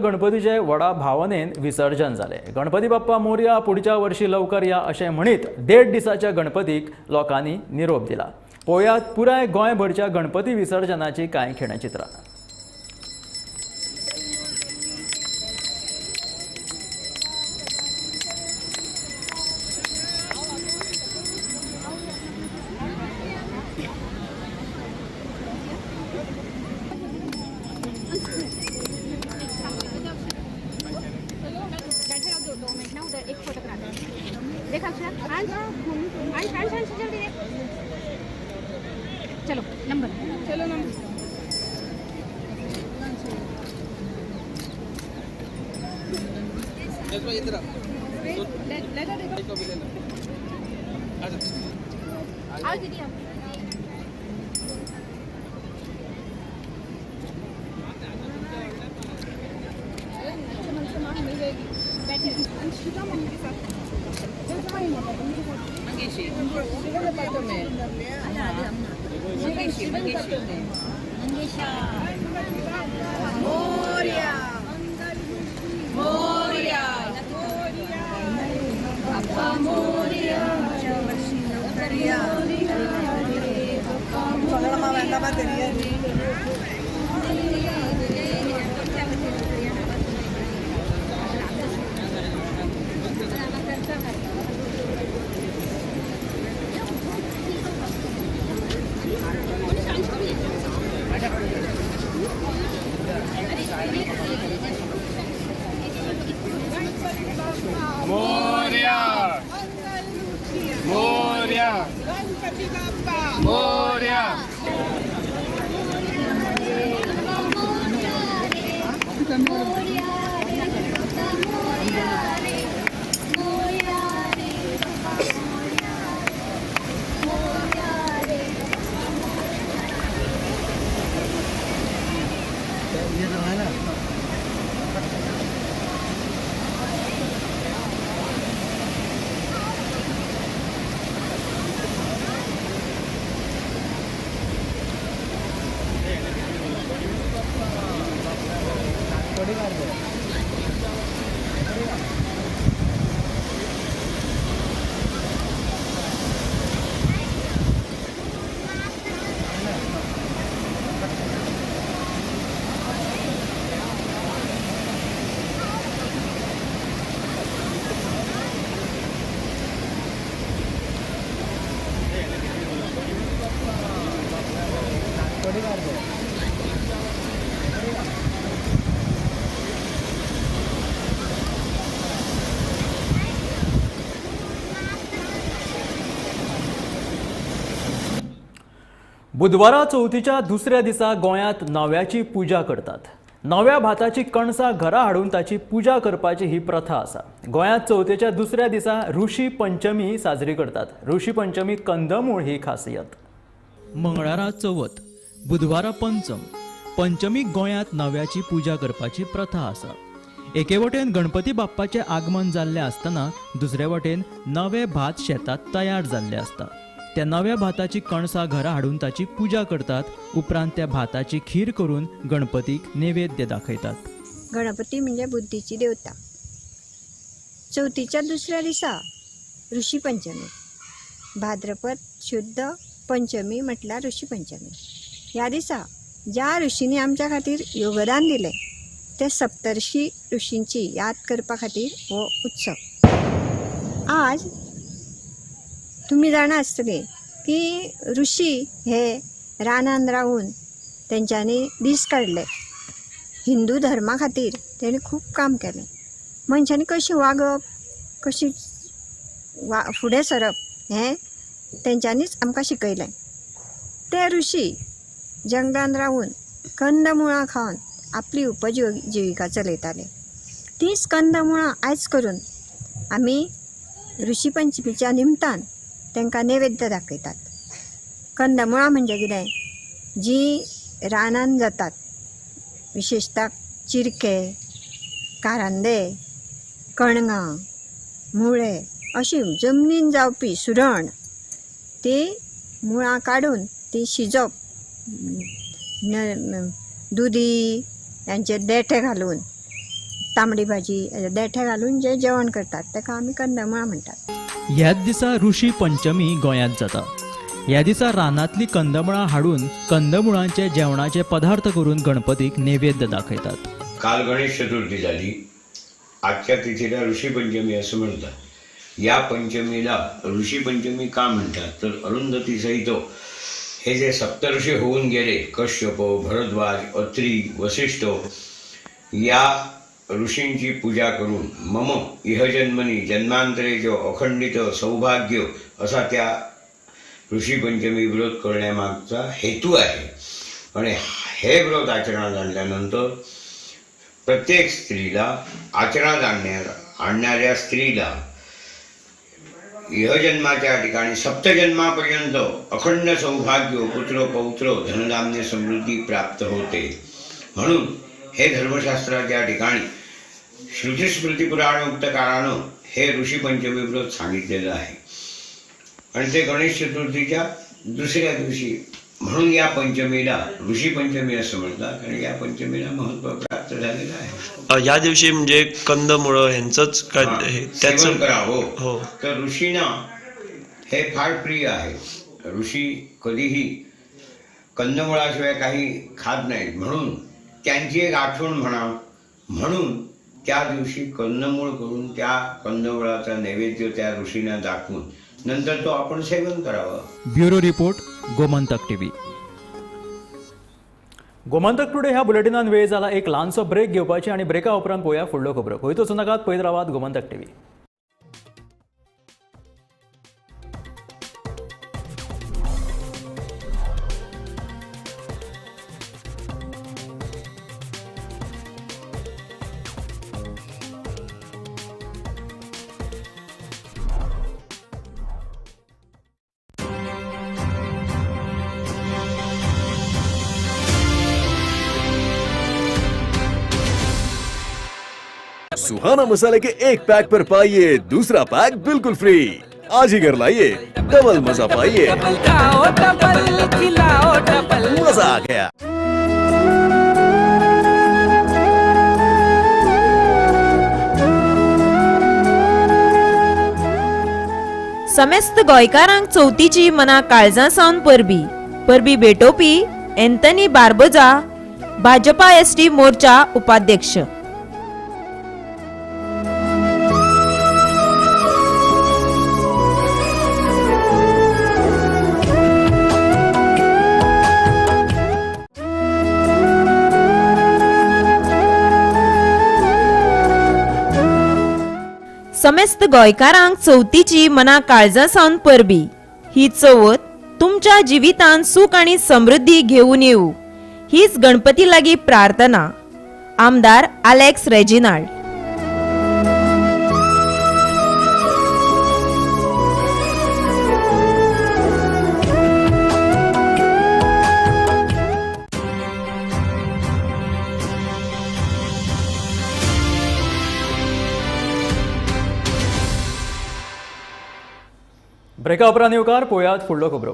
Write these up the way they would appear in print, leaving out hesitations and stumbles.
गणपतीचे व्हडा भावनेन विसर्जन जालें. गणपती बाप्पा मोरया, पुढच्या वर्षी लवकर या अशें म्हणीत 1.5 दिसाच्या गणपतीक लोकांनी निरोप दिला. पळयात पुराय गोंयभरच्या गणपती विसर्जनाची कांय खिणचित्रां. एक फोटो करा देखा अंश अंश अंश अंश जल्दी देख. चलो नंबर, चलो नंबर. इधर ले ले देखो. आओ दीदी आप. मिल जाएगी. बैठे अंशिका मम्मी के साथ. मंगेशी मंगेशी मंगेशी मंगेशा मोरया मोरया बाप्पा मोरया சொல்லலாமா வேண்டாமா தெரியாது. मोरया मोरया गणपती बाप्पा मोरया. बुधवारा चवथीच्या दुसऱ्या दिसा गोंयांत नव्याची पुजा करतात. नव्या भाताची कणसां घरा हाडून ताची पुजा करपाची ही प्रथा आसा. गोंयांत चवथीच्या दुसऱ्या दिसा ऋषी पंचमी साजरी करतात. ऋषी पंचमी कंदमूळ ही खासियत. मंगळारा चवथ, बुधवारा पंचम. पंचमी गोंयांत नव्याची पुजा करपाची प्रथा आसा. एके वटेन गणपती बाप्पाचें आगमन जाल्लें आसतना दुसरे वटेन नवे भात शेतात तयार जाल्लें आसता. त्या नव्या भाताची कणसां घरा हाडून ताची पुजा करतात. उपरांत त्या भाताची खीर करून गणपतीक नैवेद्य दाखयतात. गणपती म्हणजे बुद्धीची देवता. चवथीच्या दुसऱ्या दिसा ऋषी पंचमी, भाद्रपद शुद्ध पंचमी म्हटल्यार ऋषी पंचमी. ह्या दिसा ज्या ऋषींनी आमच्या खातीर योगदान दिलें ते सप्तर्षी ऋषींची याद करपा खातीर हो उत्सव. आज तुमी जाणा आसतली की ऋषी हे रानान रावून तेंच्यांनी दीस काडले. हिंदू धर्मा खातीर तेणी खूब काम केलें. मनशांनी कशें वागप, कशी फुडें सरप हें तेंच्यांनीच आमकां शिकयलें. ते ऋषी जंगलान रावून कंदमुळां खावन आपली उपजिविका चलयताले. तीच कंदमुळां आयज करून आमी ऋषी पंचमीच्या निमतान तांकां नैवेद्य दाखयतात. कंदमुळां म्हणजे कितें, जीं रानान जातात, विशेशता चिरके, कारांदे, कणगां, मुळे अशी जमनीन जावपी सुरण, ती मुळां काडून ती शिजप, दुदी यांचे देठे घालून तांबडी भाजी देठे घालून जें जेवण करतात ताका आमी कंदमुळां म्हणटात. ह्याच दिसा ऋषी पंचमी गोंयांत जाता. ह्या दिसा रानांतली कंदमुळां हाडून कंदमुळांचे जेवणाचे पदार्थ करून गणपतीक नैवेद्य दाखयतात. काल गणेश चतुर्थी झाली, आजच्या तिथीला ऋषीपंचमी असं म्हणतात. या पंचमीला ऋषीपंचमी का म्हणतात तर अरुंधतीसहित हे जे सप्तऋषी होऊन गेले, कश्यप, भरद्वाज, अत्री, वसिष्ठ या ऋषींची पूजा करून मम इहजन्मनी जन्मांतरे जो अखंडित सौभाग्य असा त्या ऋषीपंचमी व्रत करण्यामागचा हेतू आहे. आणि हे व्रत आचरणात आणल्यानंतर प्रत्येक स्त्रीला, आचरणात आणणाऱ्या स्त्रीला इहजन्माच्या ठिकाणी सप्तजन्मापर्यंत अखंड सौभाग्य, पुत्र पौत्र, धनधान्य समृद्धी प्राप्त होते. म्हणून हे धर्मशास्त्राच्या ठिकाणी श्रुतिस्मृती पुराणोक्तकारानं हे ऋषीपंचमी व्रत सांगितलेलं आहे. आणि ते गणेश चतुर्थीच्या दुसऱ्या दिवशी, म्हणून या पंचमीला ऋषीपंचमी असं म्हणतात आणि या पंचमीला महत्त्व प्राप्त झालेलं आहे. या दिवशी म्हणजे कंदमुळं ह्यांचंच काय सेवन करावं. हो, तर ऋषींना हे फार प्रिय आहे. ऋषी कधीही कंदमुळाशिवाय काही खात नाहीत, म्हणून त्यांची एक आठवण म्हणा म्हणून त्या दिवशी कंदमूळ करून त्या कंदमुळाचा नैवेद्य त्या ऋषींना दाखवून नंतर तो आपण सेवन करावं. Bureau report, Gomantak TV. Gomantak today ह्या बुलेटिनान वेळ जाला एक ल्हानसो ब्रेक घेवपाची आनी ब्रेका उपरांत पळोवया फुडल्यो खबरो. खंयच वचूं नाकात, पळयत रावात गोमंतक टीव्ही. सुहाना मसाले के एक पैक पर पाइए दूसरा पैक बिल्कुल फ्री. आज ही घर लाइए, डबल मजा पाइए. डबल खिलाओ, डबल मजा आ गया. समेस्त गोंयकारांक चवथीची मना काळजां सावन परबी. परबी भेटोवपी एंथनी बार्बोजा, भाजपा एसटी मोर्चा उपाध्यक्ष. समेस्त गोंयकारांक चवथीची मना काळजां सावन परबी. ही चवथ तुमच्या जिवितांत सुख आनी समृद्धी घेवन येवं हीच गणपती लागीं प्रार्थना. आमदार आलेक्स रेजिनाल्ड. ब्रेका उपरांत येवकार, पळयात फुडलो खबरो.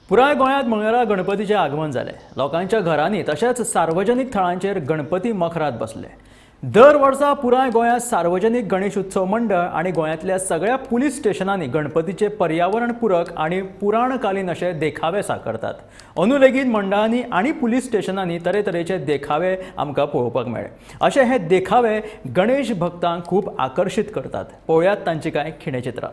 पुराय गोंयांत मंगळारा गणपतीचें आगमन जालें. लोकांच्या घरांनी तशेंच सार्वजनीक थळांचेर गणपती मखरात बसले. दर वर्सा पुराय गोंयांत सार्वजनीक गणेश उत्सव मंडळ आनी गोंयांतल्या सगळ्या पुलीस स्टेशनांनी गणपतीचे पर्यावरण पुरक आनी पुराणकालीन अशे देखावे साकारतात. अंदू लेगीत मंडळांनी आनी पुलीस स्टेशनांनी तरेतरेचे देखावे आमकां पळोवपाक मेळ्ळे. अशे हे देखावे गणेश भक्तांक खूब आकर्शीत करतात. पळोवयात तांची कांय खिणेचित्रां.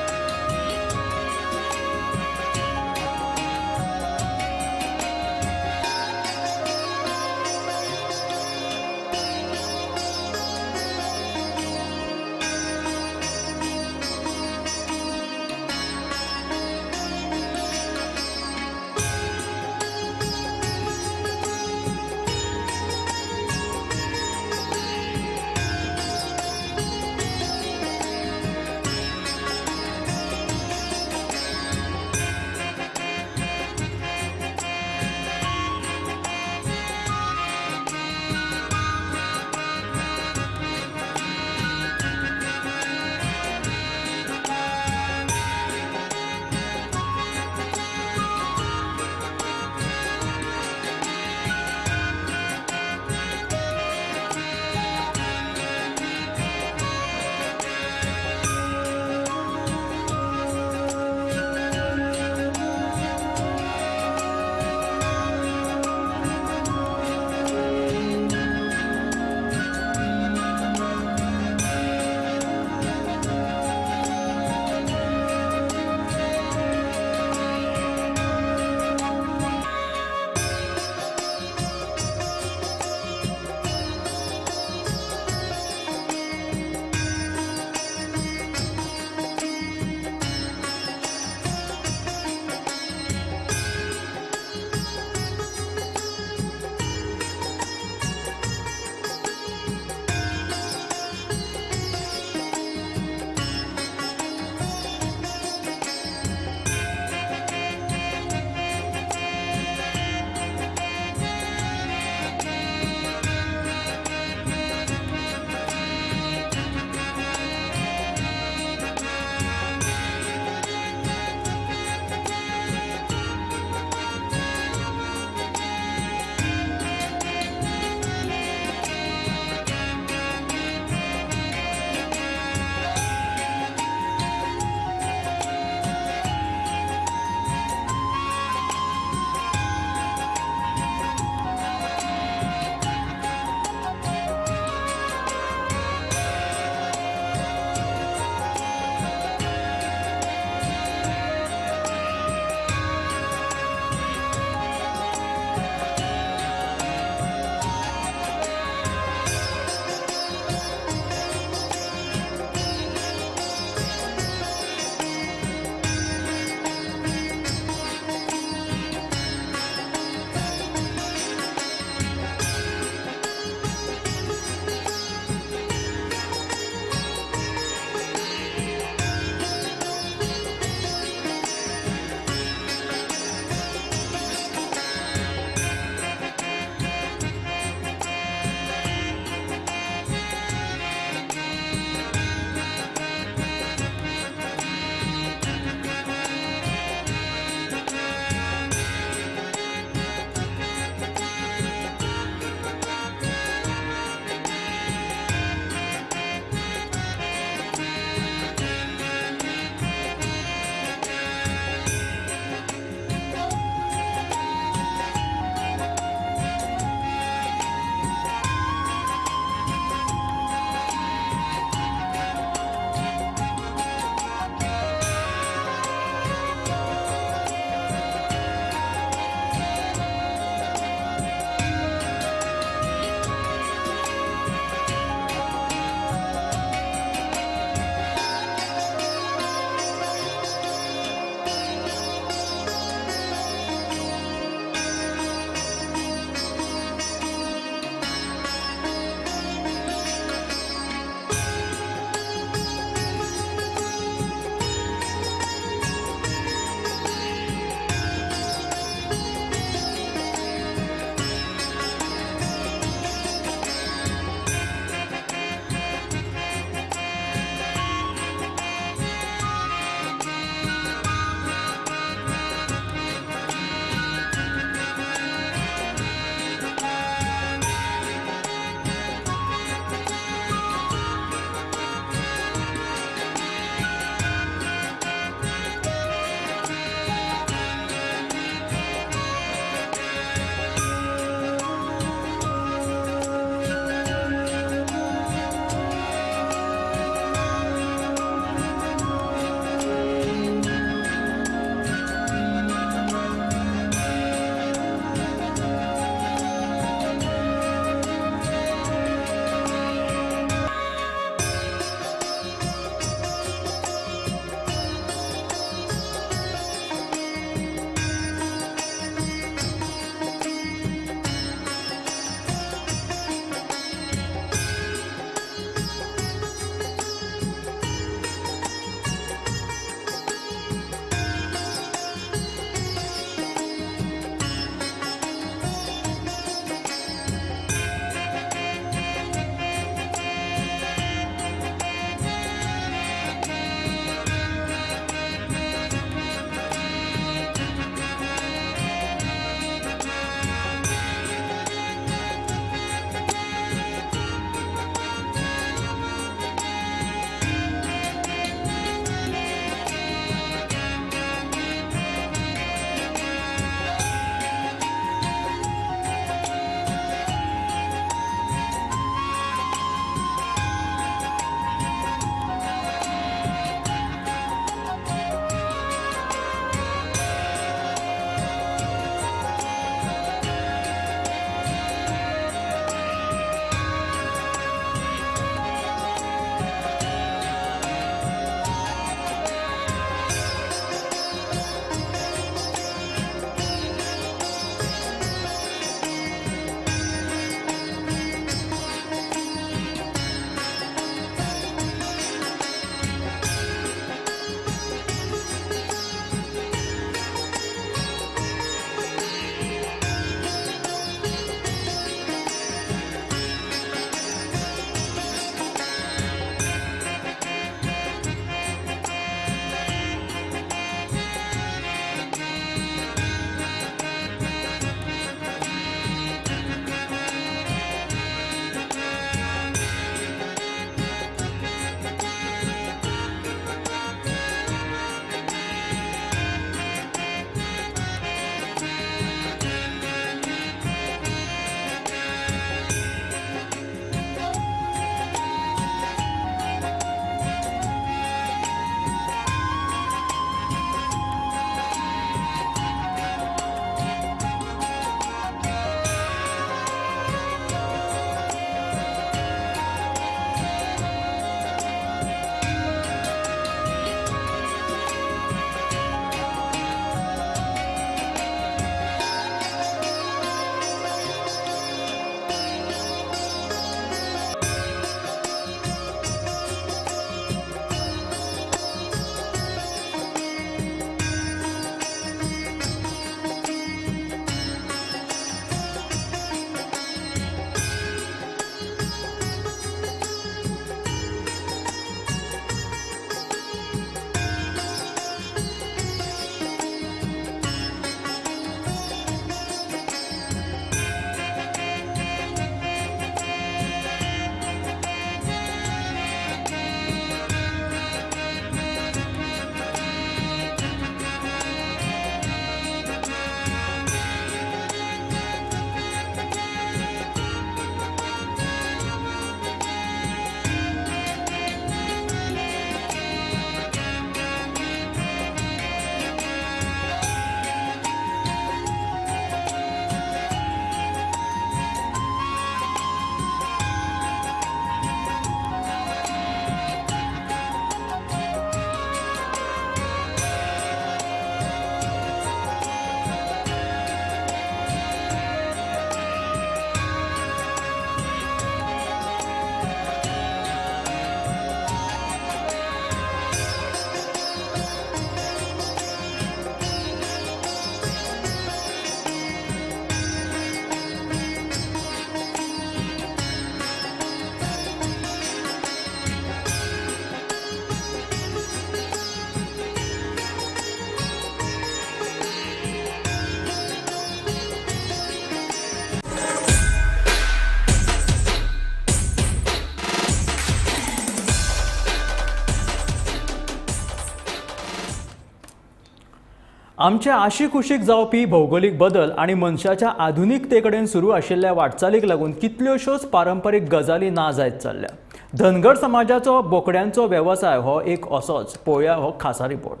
आमच्या आशीकुशीक जावपी भौगोलीक बदल आनी मनशाच्या आधुनिकते कडेन सुरू आशिल्ल्या वाटचालीक लागून कितल्योश्योच पारंपरीक गजाली ना जायत चल्ल्या. धनगर समाजाचो बोकड्यांचो वेवसाय हो एक असोच. पळोवया हो खासा रिपोर्ट.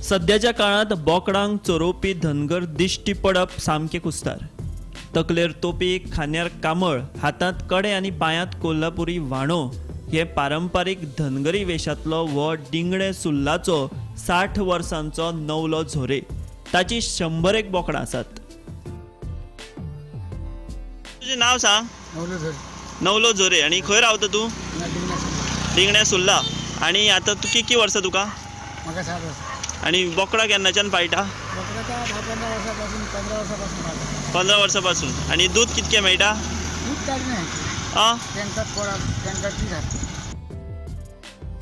सद्याच्या काळांत बोकडांक चरोवपी धनगर दिश्टी पडप सामकें कुस्तार. तकलेर तोपी, खांद्यार कांबळ, हातांत कडे आनी पांयांत कोल्हापुरी व्हाणो हे पारंपारीक धनगरी वेशांतलो हो डिंगणे सुल्लाचो 60 वर्सांचो नवलो झोरे. ताची 100 बोकडां आसात. तुजें नांव सांग. नवलो झोरे. नवलो झोरे. आनी खंय रावता तूं? डिंगण्या सुल्ला. आनी आतां तूं कितलीं वर्सां तुका? म्हाका 60 वर्सां. आनी बोकडां केन्नाच्यान पाळटा? बोकडां 10-15 वर्सां पासून, 15 वर्सां पासून पाळटा. 15 वर्सां पासून. आनी दूद कितकें मेळटा? दूद काडलें तांकां तांकां 30,000.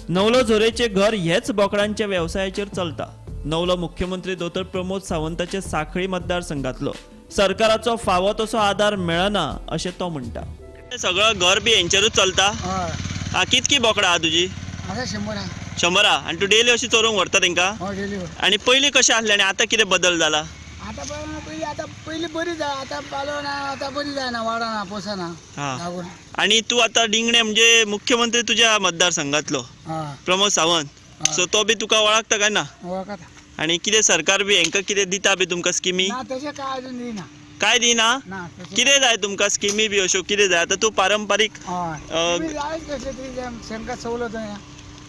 नवलो झोरेचें घर हेच बोकडांच्या वेवसायाचेर चलता. नवलो मुख्यमंत्री दोतोर प्रमोद सावंताचे साखळी मतदारसंघातलो. सरकाराचो फावो तसो आदार मेळना अशें तो म्हणटा. सगळं घर बी हेंचेरूच चलता. हय. कितकी बोकडां आहा तुजी? आसा 100 आहा. 100 आहा. आनी तूं डेली अशी चरोवंक व्हरता तेंकां? हय, डेली व्हरता. आनी पयलीं कशें आसलें आनी आतां कितें बदल जाला? आतां पयलीं आतां पयलीं बरी जाय, आतां पालो ना, आतां बरी जायना, वाडना, पोसना. आनी तूं आतां डिंगणे म्हणजे मुख्यमंत्री तुज्या मतदारसंघातलो प्रमोद सावंत, सो तो बी तुका वळखता काय ना? वळखता. आनी कितें सरकार बी हेंकां कितें दिता बी तुमकां स्किमी? ना, तशें काय अजून दिना. काय दिना? कितें जाय तुमकां स्किमी बी अश्यो कितें जाय? आतां तूं पारंपारीक जायच कसलें तरी तांकां सवलत.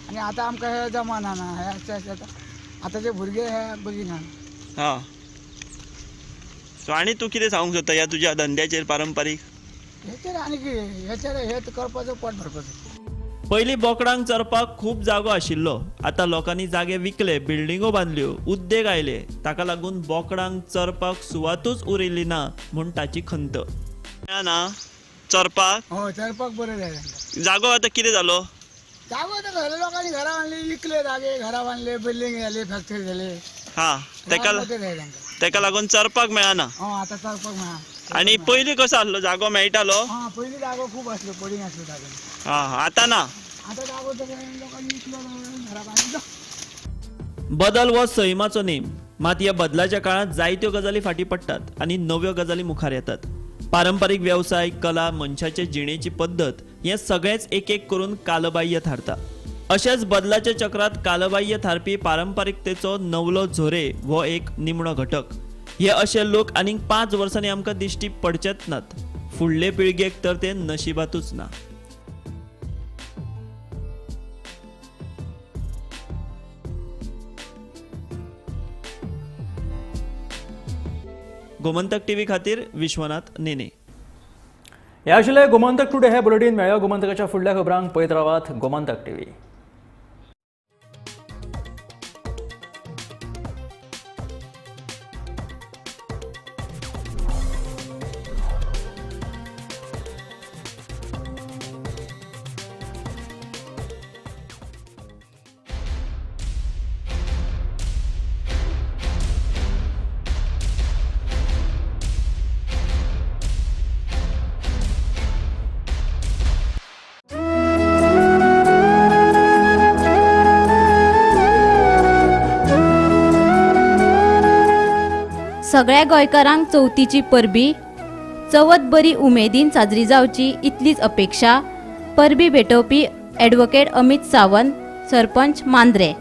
आनी आतां आमकां हें जमाना ना, हें अशें अशें आतांचे भुरगे हे बगिना. हां. सो आनी तूं कितें सांगूंक सोदता ह्या तुज्या धंद्याचेर पारंपारीक? हेचेर आनी कितें, हेचेर हें करपाचो, पोट भरपाचो. पयलीं बोकडांक चरपाक खूब जागो आशिल्लो. आतां लोकांनी जागे विकले, बिल्डिंगो बांदल्यो, उद्देग आयले. ताका लागून बोकडांक चरपाक सुवातूच उरिल्ली ना म्हूण ताची खंत. ना चरपाक? हय, चरपाक बरें जाय. जागो आतां कितें जालो? जागो आतां घरा लोकांनी घरां बांदली, विकले जागे, घरां बांदले, बिल्डींग जाली, फॅक्टरी जाली. हां, तेका लागून चरपाक मेळना. हय, आतां चरपाक मेळना. आनी पयलीं कसो आसलो जागो मेळटालो? हां, पयलीं जागो खूब आसलो, पडींग आसलो जागो. हां, आतां ना. आतां जागो लोकांनी विकलो, घरां बांदली. बदल हो सैमाचो नेम. मात ह्या बदलाच्या काळांत जायत्यो गजाली फाटीं पडटात आनी नव्यो गजाली मुखार येतात. पारंपारीक वेवसाय, कला, मनशाचे जिणेची पद्दत हें सगळेंच एक एक करून कालबाह्य थारता. अशेंच बदलाच्या चक्रांत कालबाह्य थारपी पारंपारिकतेचो नवलो झोरे हो एक निमणो घटक. हे अशे लोक आनीक 5 वर्सांनी आमकां दिश्टी पडचेच नात. फुडले पिळगेक तर ते नशिबातूच ना. गोमंतक टीव्ही खातीर विश्वनाथ नेने. हे आशिल्ले गोमंतक टुडे हे बुलेटीन. मेळ्या गोमंतकाच्या फुडल्या खबरांक पळयत रावात गोमंतक टीव्ही. सगळ्या गोंयकारांक चवथीची परबी. चवथ बरी उमेदीन साजरी जावची इतलीच अपेक्षा. परबी भेटोवपी ॲडव्होकेट अमित सावंत, सरपंच मांद्रे.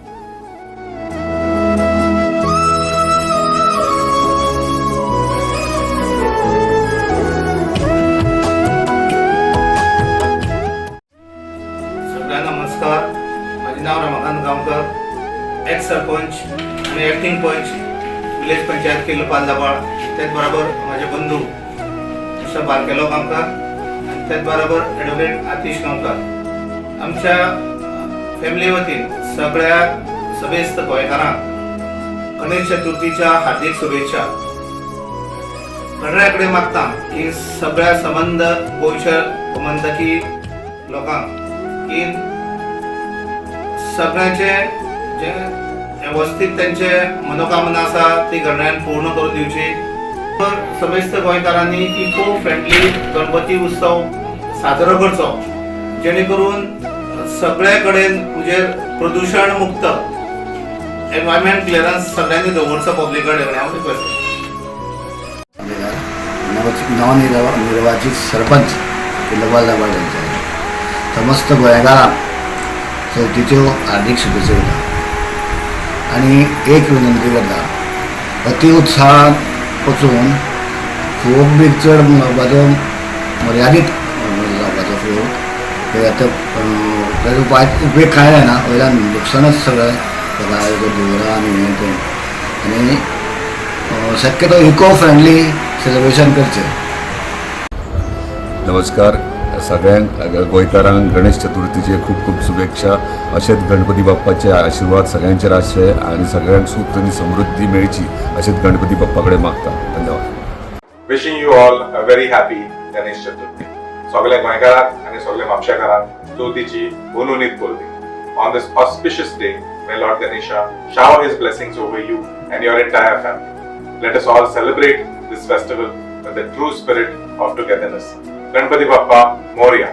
सगळ्यांना नमस्कार. माझे नाव रमाकांत गांवकर, एक्स सरपंच आणि ॲक्टिंग पंच विलेज पंचायत किल्लो पांदाबाळ. त्याच बरोबर माझे बंधू मिस्टर बारकेलो गांवकर आणि त्याच बरोबर ॲडव्होकेट आतिश गांवकर. आमच्या फॅमिली वतीन सगळ्या सभेस्त गोंयकारांक गणेश चतुर्थीच्या हार्दिक शुभेच्छा. गणराया कडेन मागता की सगळ्या संबंद गोंयच्या गोमंतकी लोकांक की सगळ्यांचे जे वेवस्थीत तेंचे मनोकामना आसा ती गणरायान पूर्ण करून दिवची. समेस्त गोंयकारांनी इको फ्रेंडली गणपती उत्सव साजरो करचो, जेणे करून सगळे कडेन म्हणजे प्रदूषण मुक्त एनवायरमेंट क्लियरन्स सगळ्यांनी दवरचो पब्लिक कडेन, हांव रिक्वेस्ट नवनिर्वाचित सरपंच किल्लोपाल दाबाळ पंचायत समस्त गोंयकारांक चवथीच्यो हार्दीक शुभेच्छा दिता आनी एक विनंती करता, अति उत्साहात वचून फोग बी चड म्हणपाचो मर्यादीत जावपाचो फोग हे आतां ताजो उपेग कांय जायना, वयल्यान नुकसानच सगळें जाता, धुंवरा आनी हें तें. आनी शक्यतो इको फ्रेंडली सेलिब्रेशन करचें. नमस्कार सगळ्यांक गोंयकारांक गणेश चतुर्थीचे खूब खूब शुभेच्छा. अशेंच गणपती बाप्पाचे आशिर्वाद सगळ्यांचेर आसचे आनी सगळ्यांक सूख आनी समृद्धी मेळची अशेंच गणपती बाप्पा कडेन मागता. धन्यवाद. Wishing you all a very happy Ganesh Chaturthi. सगळ्या गोंयकारांक आनी सगळ्या म्हापशेकारांक चवथीची हुनहुनीत परबीं. On this auspicious day, may Lord Ganesha shower his blessings over you and your entire family. Let us all celebrate this festival with the true spirit of togetherness. Ganpati Bappa Morya.